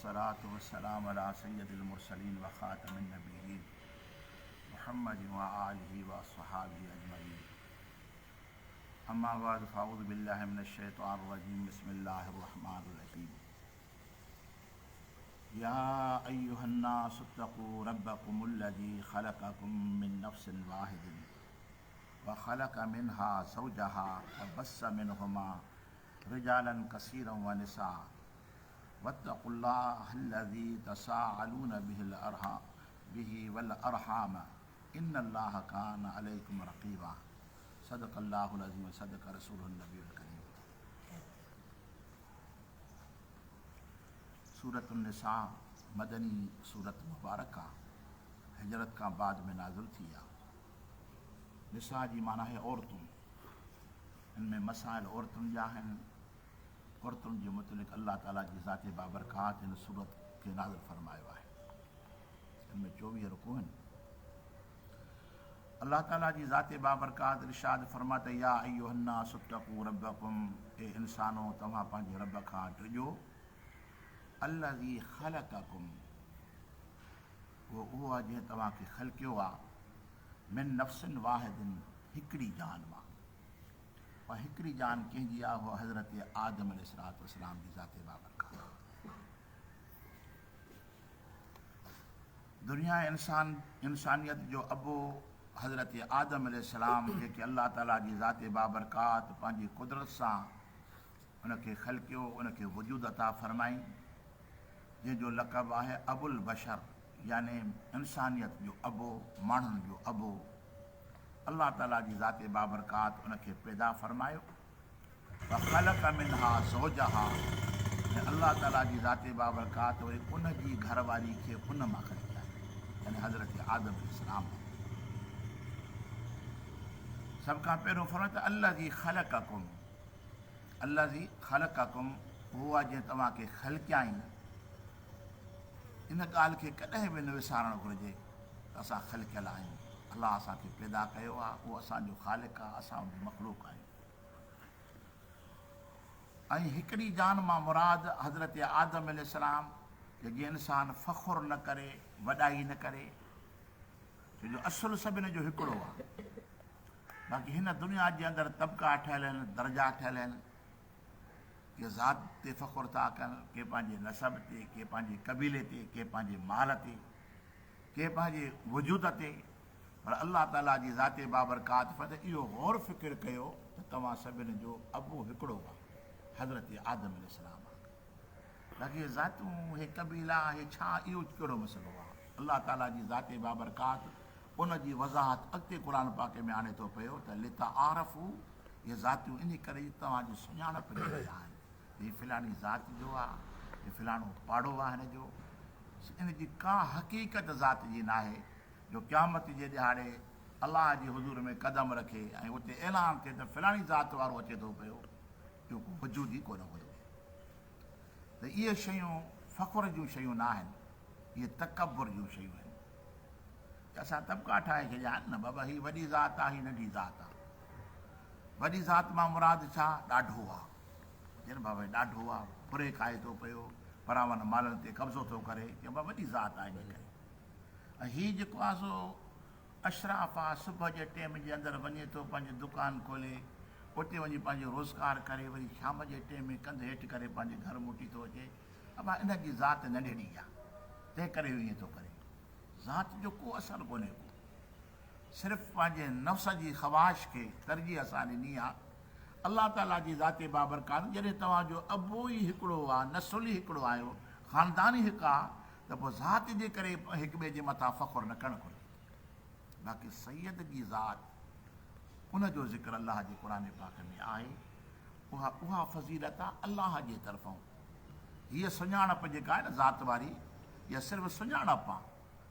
والصلاة والسلام علي سيد المرسلين وخاتم النبيين محمد وآله واصحابه اجمعين اما بعد فاعوذ بالله من الشيطان الرجيم بسم الله الرحمن الرحيم يا ايها الناس اتقوا ربكم الذي خلقكم من نفس واحد وخلق منها زوجها وبث منهما رجالا كثيرا ونساء واتقوا الله الذي تساءلون به الارحام به والارحام ان الله كان عليكم رقيبا صدق الله العظيم وصدق رسوله النبي الڪريم. سورة النساء مدني سورت مبارڪ آ هجرت کان بعد ۾ نازل ٿي آ. نساء جي معنيٰ آهي عورتون. ان ۾ مسائل عورتن جا آهن. عورتن جي متعلق الله تعاليٰ جي ذات بابرڪات هن سورت کي نازل فرمايو آهي. ان ۾ 24 رڪوع آهن. الله تعاليٰ جي ذات بابرڪات ارشاد فرمائي ته يا ايها الناس اتقوا ربڪم اي انسانو توهان پنهنجي رب کان ڊڄو الذي خلقڪم اهو اهو آهي جنهن توهان کي خلقيو آهي من نفس واحد هڪڙي جان مان اها هڪڙي جان ڪنهن جي آهي اها حضرت آدم عليه السلام جي ذات بابرڪات. دنيا انسان انسانيت جو ابو حضرت آدم عليه السلام جيڪي الله تعالي جي ذات بابرڪات پنهنجي قدرت سان ان کي خلقيو ان کي وجود عطا فرمائي جنهن جو لقب آهي ابو البشر يعني انسانيت جو ابو ماڻهن جو ابو الله تعالي جي ذات بابرڪات ان کي پيدا فرمايو وخلق منها زوجها ۽ الله تعالي جي ذات بابرڪات وري ان جي گهر واري کي ان مان خلقيائين يعني حضرت آدم عليه السلام مان. سڀ کان پهريون فرمايو ته الذي خلقڪم الذي خلقڪم اهو آهي جنهن توهان کي خلقيائين. ان ڳالهه کي ڪڏهن به نه وسارڻ گهرجي ته اسان خلقيل آهيون، الله اسان کي پيدا ڪيو آهي، اهو اسان جو خالق آهي، اسان ان جي مخلوق آهيون. ۽ هڪڙي جان مان مراد حضرت آدم عليه السلام ته جيئن انسان فخر نه ڪري، وڏائي نه ڪري، ڇو جو اصل سڀني جو هڪڙو آهي. باقي هن دنيا جي اندر طبقا ٺهيل آهن، درجا ٺهيل آهن، ڪي ذات تي فخر ٿا ڪن، ڪي پنهنجي نسب تي، ڪي پنهنجي قبيلي تي، ڪي پنهنجي مال تي، ڪي پنهنجي وجود تي، پر الله تعاليٰ جي ذات بابرڪات فرمائي ته اهو غور فڪر ڪيو ته توهان سڀني جو ابو هڪڙو آهي، حضرت آدم عليه السلام آهي. باقي هي ذاتون، هي قبيلا، هي ڇا، اهو ڪهڙو مسئلو آهي؟ الله تعاليٰ جي ذات بابرڪات ان جي وضاحت اڳتي قرآن پاڪ ۾ آڻي ٿو پيو ته لتعارفوا اهي ذاتيون انهي ڪري جو توهان جي سڃاڻپ جي لاء آهن ته هي فلاڻي ذات جو آهي، هي فلاڻو پاڙو آهي هن جو. ان جي ڪا حقيقت ذات جي ناهي. جو قيامت جي ڏهاڙي الله جي حضور ۾ قدم رکي ۽ اتي اعلان ٿئي ته فلاڻي ذات وارو اچي ٿو پيو، اهو ڪو وجود ئي ڪونه هوندو. ته اهي شيون فخر جون شيون نه آهن، اهي تڪبر جون شيون آهن. ته اسان طبقا ٺاهي ڇڏيا آهن نه بابا هي وڏي ذات آهي، هي ننڍي ذات آهي. وڏي ذات مان مراد ڇا؟ ڏاڍو آهي. چئن بابا هي ڏاڍو آهي، ڦري کائي ٿو پيو، پراون مالن تي قبضو ٿو ڪري، چئبو آهي وڏي ذات آهي ان ڪري. ۽ هي جيڪو آهي سو اشراف آهي، صبح جي ٽيم جي اندر وڃي ٿو پنهنجي دڪان کولي، اتي وڃي پنهنجو روزگار ڪري، وري شام جي ٽيم ۾ ڪنڌ هيٺ ڪري پنهنجي گهر موٽي ٿو اچي. ابا ان جي ذات ننڍڙي آهي، تنهن ڪري هو ائين ٿو ڪري. ذات جو ڪو اثر ڪونهي ڪو. صرف پنهنجي نفس جي خواهش کي ترجيح اسان ڏني آهي. الله تعاليٰ جي ذات بابرڪات جڏهن توهان جو ابو ئي هڪڙو آهي، نسل ئي هڪڙو آهيو، خاندان ئي هڪ آهي، ته پوء ذات جي ڪري هڪ ٻئي جي مٿان فخر نه ڪرڻ گهرجي. باقي سيد جي ذات ان جو ذڪر الله جي قرآن پاڪ ۾ آهي، اها اها فضيلت آهي الله جي طرفان. هيء سڃاڻپ جيڪا آهي نه ذات واري، اها صرف سڃاڻپ آهي،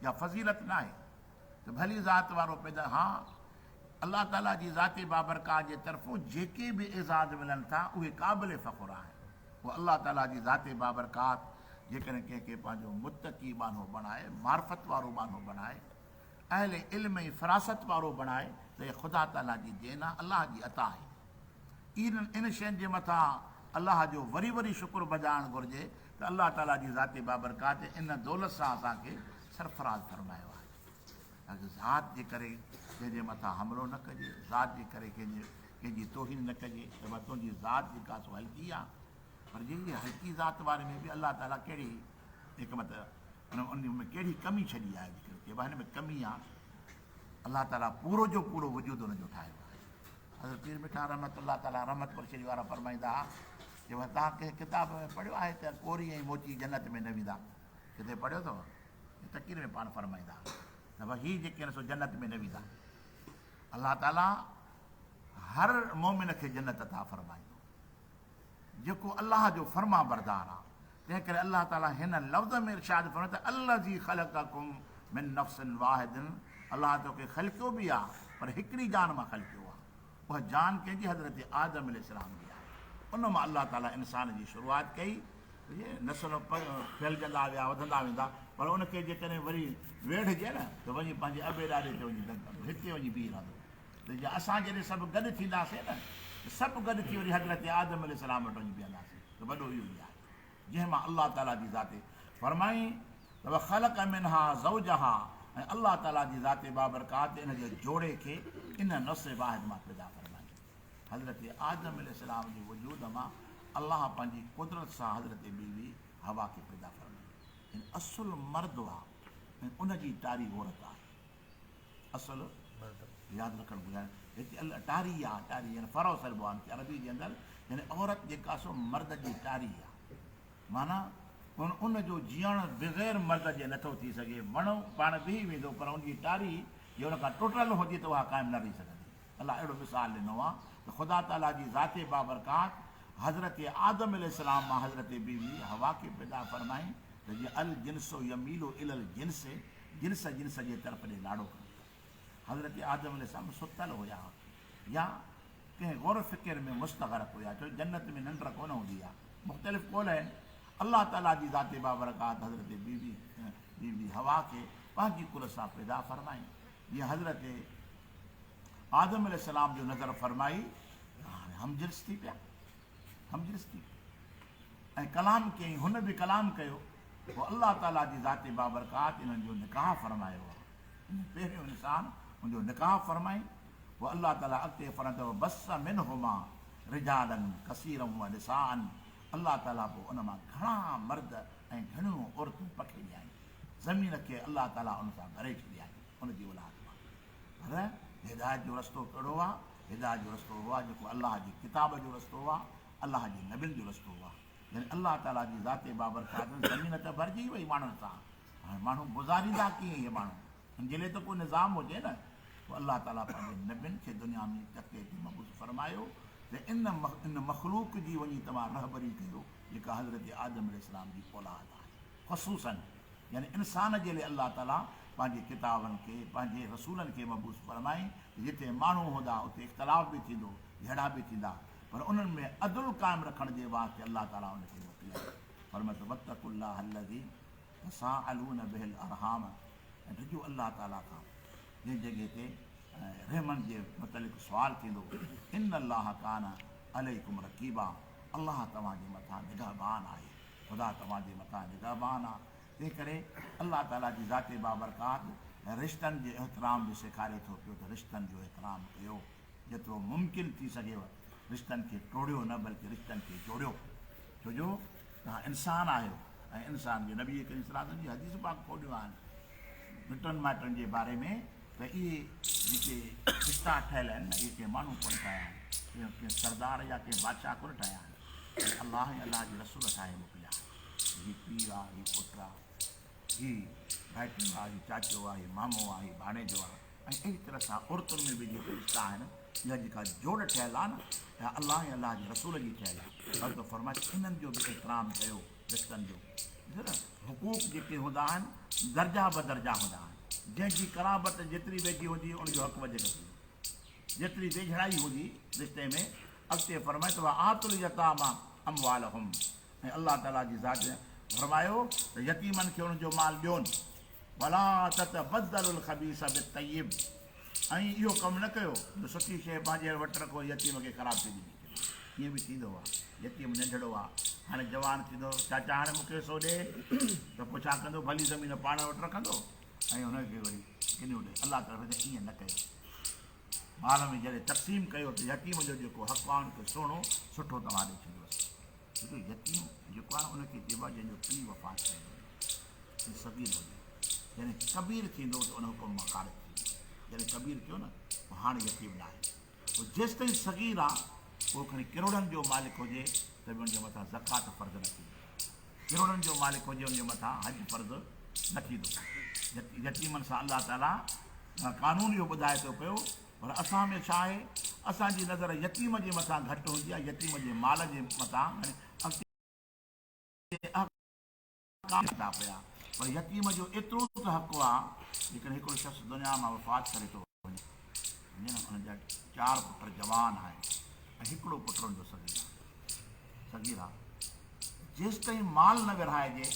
اها فضيلت ناهي ته ڀلي ذات وارو پيدا، ها الله تعاليٰ جي ذات بابرڪات جي طرفون جيڪي به اعزاز ملن ٿا اهي قابل فخر آهن. پوء الله تعاليٰ جي ذات بابرڪات جيڪڏهن ڪنهن کي پنهنجو متقي ٻانهو بڻائي، معرفت وارو ٻانهو بڻائي، اهل علم ۽ فراست وارو بڻائي ته اها خدا تعاليٰ جي دين آهي، الله جي عطا آهي. انهن شين جي مٿان الله جو وري وري شڪر بجائڻ گهرجي ته ته الله تعاليٰ جي ذات بابرڪات ان دولت سان اسان کي سرفراز فرمايو آهي. تاڪه ذات جي ڪري ڪنهن جي مٿان حملو نه ڪجي، ذات جي ڪري ڪنهن جي ڪنهن جي توهين نه ڪجي ته بس تنهنجي ذات جيڪا سو هلڪي آ پر جي هي هلڪي ذات واري ۾ به الله تعاليٰ ڪهڙي حڪمت ان ان ۾ ڪهڙي ڪمي ڇڏي آهي جيڪر چئبو آهي هن ۾ ڪمي آ الله تعاليٰ پورو جو پورو وجود ان جو ٺاهيو آهي. حضرت پير مٺا رحمت الله تعاليٰ رحمت پور شريف وارا فرمائيندا ها چي بس توهان ڪنهن ڪتاب ۾ پڙهيو آهي ته ڪوري ۽ موچي جنت ۾ نه ويندا ڪٿي پڙهيو اٿو؟ تقرير ۾ پاڻ فرمائيندا ته ڀئي هي جيڪي آهن سو جنت ۾ نه ويندا. الله تعالي هر مؤمن کي جنت عطا فرمائيندو جيڪو الله جو فرمانبردار آهي. تنهن ڪري الله تعالي هن لفظ ۾ ارشاد فرمايو ته الذي خلقڪم من نفس واحد الله توکي خلقيو به آهي پر هڪڙي جان مان خلقيو آهي. اها جان ڪنهن جي حضرت آدم عليه السلام جي آهي. ان مان الله تعالي انسان جي شروعات ڪئي. نسل ڦهلجندا ويا، وڌندا ويندا، پر ان کي جيڪڏهن وري ويڙهجي نه ته وڃي پنهنجي ابي ڏاڏي تي وڃي دنگ ڪندو، هتي وڃي بيهي رهندو. ته جيئن اسان جڏهن سڀ گڏ ٿينداسين نه ته سڀ گڏ ٿي وري حضرت آدم عليه السلام وٽ وڃي بيهنداسين ته وڏو اهو ئي آهي جنهن مان الله تعاليٰ جي ذات فرمائين ته وخلق منها زوجها ۽ الله تعاليٰ جي ذات بابرڪات ان جي جوڙي کي ان نفس واحد مان پيدا فرمائين. حضرت آدم عليه السلام جي وجود مان الله پنهنجي قدرت سان حضرت بي بي حوا کي پيدا فرمائي. يعني اصل مرد آ ۽ ان جي ٽاري عورت آهي. اصل ياد رکڻ گهرجي هتي ال ٽاري آ، ٽاري يعني فرع سڏبو آ ان کي عربي جي اندر يعني عورت جيڪا سو مرد جي ٽاري آ. معنيٰ ان ان جو جيئڻ بغير مرد جي نٿو ٿي سگهي. وڻ پاڻ بيهي ويندو پر ان جي ٽاري جي ان کان ٽٽل هجي ته اها قائم نه رهي سگهندي. الله اهڙو مثال ڏنو آهي ته خدا تعاليٰ جي ذات بابرڪات حضرت آدم عليه السلام مان حضرت بي بي حوا کي پيدا فرمائي ته جيئن الجنس يميل الي الجنس جنس جنس جي طرف ڏي لاڙو ڪندي آهي. حضرت آدم عليه السلام ستل هيا يا ڪنهن غور و فڪر ۾ مستغرق هيا ڇو جنت ۾ ننڊ ڪونه هوندي آهي. مختلف قول آهن. الله تعاليٰ جي ذات بابرڪات حضرت بي بي بي بي حوا کي پنهنجي قدرت سان پيدا فرمائي جيئن حضرت آدم عليه السلام جو نظر فرمائي ته هاڻي هم جنس ٿي پيا، هم جنس ٿي پيا ۽ ڪلام ڪيائين، هن به ڪلام ڪيو، پوء الله تعاليٰ جي ذات بابرڪات انهن جو نڪاح فرمايو آهي، ان پهريون انسان ان جو نڪاح فرمائي، پوء الله تعاليٰ اڳتي فرمائي ٿو بث منهما رجالا ڪثيرا ونساء الله تعاليٰ پوء ان مان گهڻا مرد ۽ گهڻيون عورتون پکيڙيائين، زمين کي الله تعاليٰ ان سان ڀري ڇڏيائين، ان جي اولاد مان. پر هدايت جو رستو ڪهڙو آ؟ هدايت جو رستو اهو آ جيڪو الله جي ڪتاب جو رستو آ، الله جي نبين جو رستو آ. يعني الله تعاليٰ جي ذات بابرڪات ۾ زمين ته ڀرجي ئي وئي ماڻهن سان، هاڻي ماڻهو گذاريندا ڪيئن اهي ماڻهو؟ ان جي لئي ته ڪو نظام هجي نه. پوء الله تعاليٰ پنهنجي نبين کي دنيا ۾ تختي تي مبعوث فرمايو ته ان ان مخلوق جي وڃي توهان رهبري ڪيو جيڪا حضرت آدم عليه السلام جي اولاد آهي. خصوصاً يعني انسان جي لئي الله تعاليٰ پنهنجي ڪتابن کي پنهنجي رسولن کي مبعوث فرمائي ته جتي ماڻهو هوندا اتي اختلاف به ٿيندو جهيڙا به ٿيندا پر انهن ۾ عدل قائم رکڻ جي واسطي الله تعاليٰ ان کي موڪليائين فرمايو ته واتقوا الله الذي تساءلون به الارحام ۽ ڊڄو الله تعاليٰ کان جنهن جڳهه تي رحمن جي متعلق سوال ٿيندو ان الله ڪان عليڪم رقيبا الله توهان جي مٿان نگهبان آهي. خدا توهان جي مٿان نگهبان آ، تنهنڪري الله تعاليٰ جي ذات بابرڪات رشتن جي احترام به سيکاري ٿو پيو ته رشتن جو احترام ڪيو، جيترو ممڪن ٿي سگهيو رشتن کي ٽوڙيو نه بلڪه رشتن کي جوڙيو، ڇو جو توهان انسان آهيو ۽ انسان جو نبي ڪريم صلي الله عليه وسلم جي حديث پاڪ کوڙيون آهن مٽن مائٽن جي باري ۾ ته اهي جيڪي رشتا ٺهيل آهن نه اهي ڪنهن ماڻهو ڪونه ٺاهيا آهن، ڪنهن سردار يا ڪنهن بادشاهه ڪونه ٺاهيا آهن. هي الله ۽ الله جي رسول ٺاهي موڪليا آهن. هي پيء آ، هي پٽ آ، هي ڀائٽيو آ، هي چاچو آ، هي مامو آ، هي ڀاڻيجو آ ۽ اهڙي طرح سان عورتن ۾ به جيڪي رشتا آهن، اها جيڪا جوڙ ٺهيل آ نه، اها الله ۽ الله جي رسول جي ٺهيل آ. حضرت فرمائي ته انهن جو به احترام ڪيو، رشتن جو. ڏسو نه حقوق جيڪي هوندا آهن، درجا بدرجا هوندا آهن. جنهن جي قرابت جيتري ويجهي هوندي، ان جو حق وڌيڪ ٿيندو. جيتري ويجهڙائي هوندي رشتي ۾، اڳتي فرمائي ٿو وآتوا اليتامي اموالهم ۽ الله تعالي جي ذات فرمايو ته يتيمن کي انهن جو مال ڏيون ولا تتبدلوا الخبيث بالطيب ۽ اهو ڪم نه ڪيو جو سٺي شيء پنهنجي وٽ رکو يتيم کي خراب شيء ڏني ڇڏيو. ائين به ٿيندو آ. يتيم ننڍڙو آ، هاڻي جوان ٿيندو، چاچا هاڻي مون کي حصو ڏي ته پوء ڇا ڪندو؟ ڀلي زمين پاڻ وٽ رکندو ۽ هن کي وري ڪنيون ڏئي. الله تعاليٰ فرمائي ٿو ائين نه ڪيو. مال ۾ جڏهن تقسيم ڪيو ته يتيم جو جيڪو حق آ ان کي سهڻو سٺو توهان ڏئي ڇڏيوس. ڇو جو يتيم جيڪو آهي ان کي چئبو آهي جنهن جو پيء وفات ڪيو هجي ۽ صغير هجي. جڏهن ڪبير ٿيندو ته ان حڪم مان خارج ٿي ويندو. جڏهن ڪبير ٿيو نه پوء هاڻي يتيم ناهي. پوء جيستائين صغير آ اهو کڻي ڪروڙن جو مالڪ هجي ته به ان جي مٿان زڪوات فرض نه ٿيندي. ڪروڙن جو مالڪ هجي ان جي مٿان حج فرض نه ٿيندو. يتيمن سان الله تعاليٰ قانون اهو ٻڌائي ٿو پيو پر اسان ۾ ڇا آهي اسان جي نظر يتيم جي مٿان گهٽ هوندي آهي يتيم جي مال جي مٿان اڳتي احڪام ٿا پيا پر يتيم جو ايترو ته حق آ جيڪڏهن هڪڙو شخص دنيا مان وفات ڪري ٿو وڃي نه ان جا چار پٽ جوان آهن ۽ هڪڙو پٽ ان جو صغير آ صغير آ جيستائين مال نه ورهائجي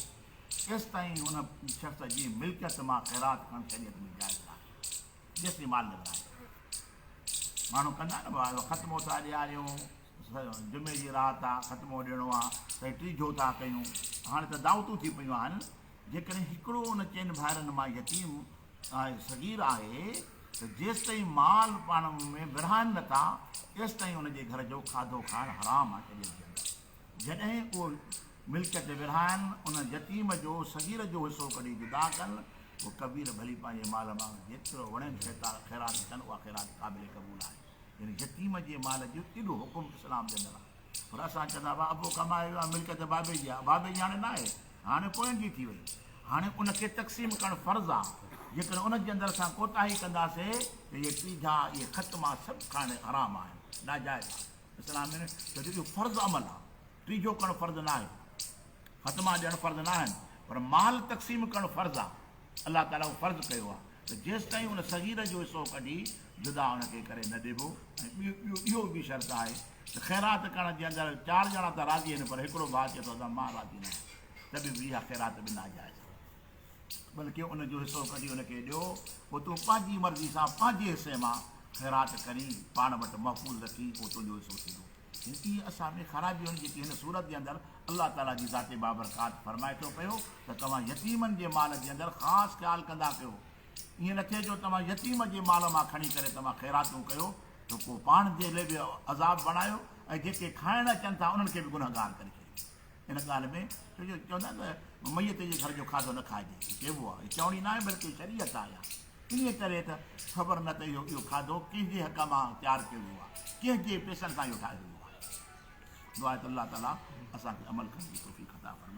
تيستائين ان شخص جي ملڪيت مان خيرات ڪرڻ شريعت ۾ جائز ناهي جيستائين مال نه ورهائجي ماڻهو ڪندا نه ڀاء ختمو ٿا ڏياريون جمعي جي رات آ ختمو ڏيڻو آ ته ٽيجهو ٿا ڪيون هاڻي ته دعوتون ٿي پيون آهن جيڪڏهن هڪڙو ان چئن ڀائرن مان يتيم آهي صغير آهي ته جيستائين مال پاڻ ۾ ورهائن نه ٿا تيستائين ان جي گهر جو کاڌو کائڻ حرام آ شريعت جي اندر جڏهن اهو ملڪيت ورهائن ان يتيم جو صغير جو حصو ڪڍي جدا ڪن پوء ڪبير ڀلي پنهنجي مال مان جيترو وڻين خيرات ڪن اها خيرات قابل قبول آهي. يعني يتيم جي مال جو ايڏو حڪم اسلام جي اندر آهي پر اسان چوندا هئا ابو ڪمائي ويو آهي ملڪيت بابي جي آهي بابي جي هاڻي ناهي هاڻي پوين جي ٿي وئي هاڻي ان کي تقسيم ڪرڻ فرض آهي جيڪڏهن ان جي اندر اسان ڪوتاهي ڪنداسي ته اهي ٽيجها اهي ختما سڀ کائڻ حرام آهن ناجائز آهن اسلام ۾ ڇو جو اهو فرض عمل آهي ٽيجهو ڪرڻ فرض ناهي ختما ڏيڻ فرض ناهن پر مال تقسيم ڪرڻ فرض آهي الله تعالي اهو فرض ڪيو آهي ته جيستائين ان صغير جو حصو ڪڍي جدا ان کي ڪري نه ڏبو ۽ ٻيو اهو به شرط آهي ته خيرات ڪرڻ جي اندر چار ڄڻا ته راضي آهن پر هڪڙو ڀاء چئي ٿو ته مان راضي نه آهيان ته به اها خيرات به ناجائز آهي بلڪه ان جو حصو ڪڍي ان کي ڏيو پوء تون پنهنجي مرضي سان پنهنجي حصي مان خيرات ڪرين پاڻ وٽ محفوظ رکين اهو تنهنجو حصو ٿيندو. اهي اسان ۾ خرابيون آهن جيڪي هن سورت جي اندر الله تعاليٰ جي ذات بابرڪات فرمائي ٿو پيو ته توهان يتيمن جي مال جي اندر خاص خيال ڪندا ڪيو ائين نه ٿئي جو توهان يتيم جي مال مان کڻي ڪري توهان خيراتون ڪيو ته پوء پاڻ جي لئه به عذاب بڻايو ۽ جيڪي کائڻ اچن ٿا انهن کي به گنهگار ڪري ڇڏيو ان ڳالهه ۾ ڇو جو چوندا آهن ته ميت جي گهر جو کاڌو نه کائجي چئبو آهي چوڻي ناهي بلڪه شريعت آهي اها. انهيء ڪري ته خبر نه ته اهو اهو کاڌو ڪنهن جي حق مان تيار ڪيو ويو آهي، ڪنهن جي پئسن سان اهو ٺاهيو ويو آهي. دعا آهي ته الله تعاليٰ اسان کي عمل ڪرڻ جي توفيق عطا فرمائي.